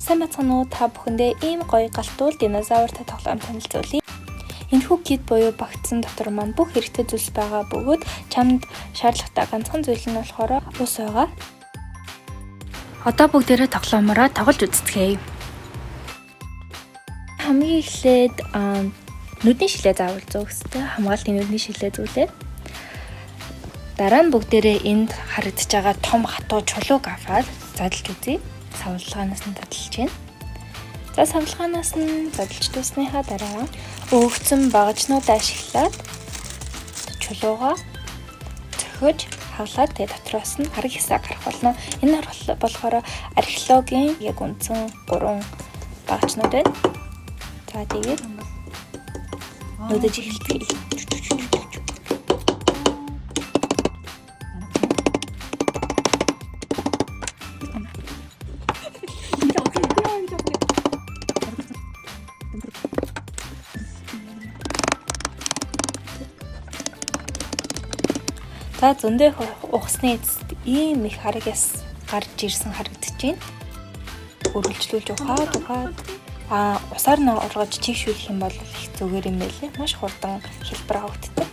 Сайн байцгаана уу, та бүхэндээ ийм гоё галтуул динозавртай тоглоом танилцуулъя. Энэхүү кит буюу багтсан дотор маань бүх хэрэгтэй зүйлс байгаа бөгөөд чамд шаардлагатай ганцхан зүйл нь болохоор ус байгаа. Одоо бүгдээрээ тоглоомороо тоглож үзцгээе. Хамгийн эхлээд нүдний шилээ заавал зүүх хэрэгтэй. Хамгаалтын нүдний шилээ зүүлээ. Дараа нь бүгдээрээ энд харагдаж байгаа том хатуу чулууг аваад задлж үзье. Савлгаанаас нь задлж байна. За, савлгаанаас нь задлж дуусныхаа дараа өөгцөн багажнуудаа ашиглаад чулуугаа цохиж хаглаад, тэгээ дотроос нь арга хясаа гарах болно. Энэ болохоор археологийн яг үндсэн гурван багажнууд байна. За, тэгээд нүүдэж эхэлдэг. За, зөндөө ухсны эцэст ийм их арга яс гарч ирсэн харагдаж байна. Үргэлжлүүлж ухаад ухаад усаар нь ургаж чийгшүүлэх юм бол их зүгээр юм байлээ. Маш хурдан хэлбэр авагддаг.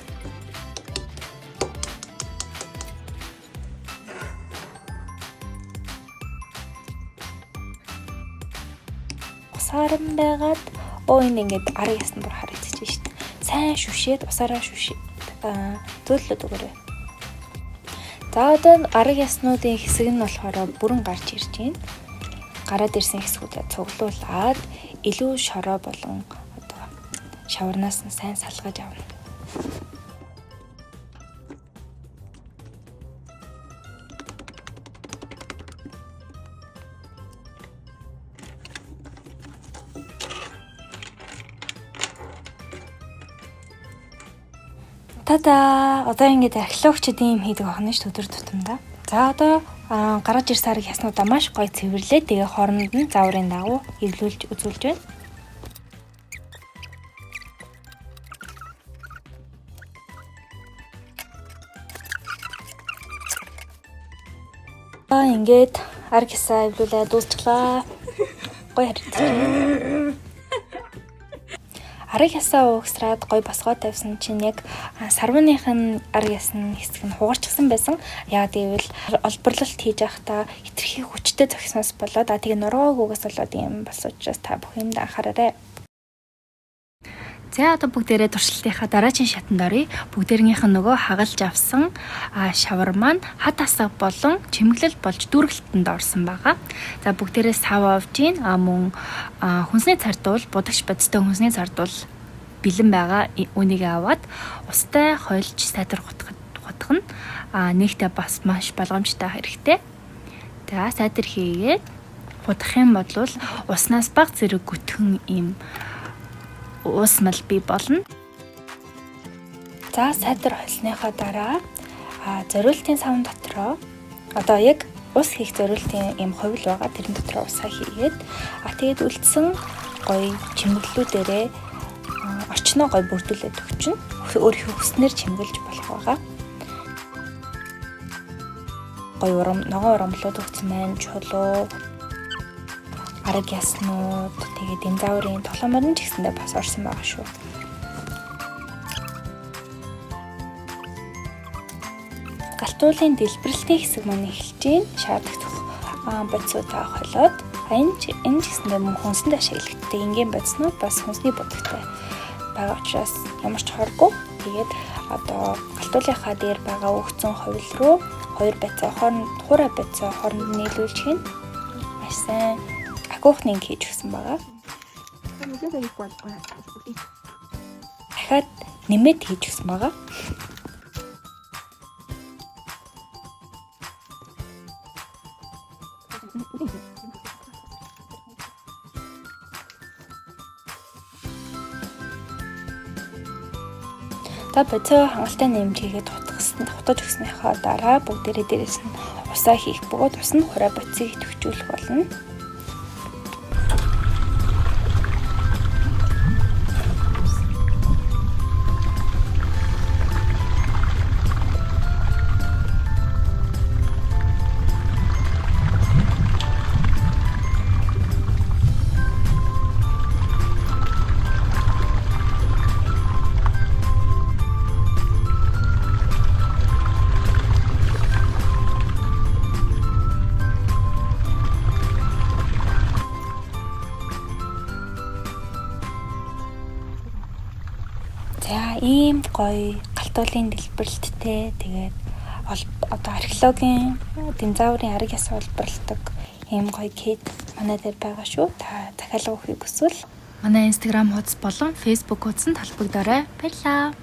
Усаар нь байгаад энэ ингээд арга яс нь бүр харагдаж шít. Сайн шүшээд, усаараа шүшээд зөөллөд өгөөрэй. За, одоо арга яснуудын хэсэг нь болохоор бүрэн гарч ирж байна. Гараад ирсэн хэсгүүдээ цуглуулад илүү шороо болон одоо шаварнаас нь сайн салгаж авна. Та-да! Одоо ингээд археологчид ийм хийдэг байна шүү өдөр тутамдаа. За, одоо гаргаж ирсэн арга яснуудаа маш гоё цэвэрлээ. Тэгээ хооронд нь зааврын дагуу эвлүүлж үзүүлж байна. Ингээд арга ясаа эвлүүлээ дуусчлаа. Гоё харагдаж байна. Арга ясаа угсраад гоё босгоо тавьсан чинь яг сарвууных нь арга ясны хэсэг нь хугарчихсан байсан. Яг гэвэл олборлолт хийж байхдаа хэтэрхий хүчтэй зохисноос болоод тэгээ нуруугүйгээс болоод юм болсон учраас та бүх юмд анхаараарай. За, одоо бүгдээрээ туршилтынхаа дараагийн шатанд оръё. Бүгдээрнийх нь нөгөө хагалж авсан шавар маань хад асаг болон чимэглэл болж дүүргэлтэнд орсон байгаа. За, бүгдээрээ сав авж гин, мөн хүнсний цардуул, будагч бодистой хүнсний цардуул бэлэн байгаа. Үүнийг аваад устай хойлж сайтар хутгах нь нэгтээ бас маш болгоомжтой хэрэгтэй. За, сайтар хийгээд хутгах юм бол уснаас баг зэрэг гүтгэн ийм уусмал бий болно. За, сайтар холсныхоо дараа зориултын савн дотроо одоо яг ус хийх зориултын ийм хувил байгаа. Тэрэн дотроо усаа хийгээд тэгээд үлдсэн гоё чимэглэлүүдээрээ орчноо гоё бүрдүүлээд өгчнө. Өөрийнхөө хүснээр чимэглэж болох байгаа. Гоё урам, ногоон урамлууд өгсөн маань, чулуу, арга яснууд, тэгээд динозаврын тоглоомор нь ч гэсэндээ бас орсон байгаа шүү. Галтуулын дэлбэрэлтийн хэсэг маань эхэлж байна. Шаардлагатай бодисуудаа холиод энэ ч гэсэндээ мөн хүнсэнд ашиглагддаг энгийн бодиснууд бас хүнсний будагтай байгаа учраас ямар ч хоргүй. Тэгээд одоо галтуулынхаа дээр байгаа өгцөн хувил руу хоёр бодисоо хооронд, хуурай бодисоо хооронд нийлүүлж хийнэ. Маш сайн акуухныг хийж өгсөн байгаа. Дахиад нэмээд хийж өгсөн байгаа. За, бодисоо хангалттай нэмж хийгээд хутгаж өгснийхөө дараа бүгдээрээ дээрээс нь усаа хийх бөгөөд ус нь хуурай бодисыг идэвхжүүлэх болно. За, ийм гоё гал туйлын дэлбэрэлттэй, тэгээд одоо археологийн динозаврын арга яс улбарладаг ийм гоё кэд манай дээр байгаа шүү. Та захиалга өгөхийг хүсвэл манай Instagram хуудас болон Facebook хуудсанд холбогдоорой. Баярлалаа.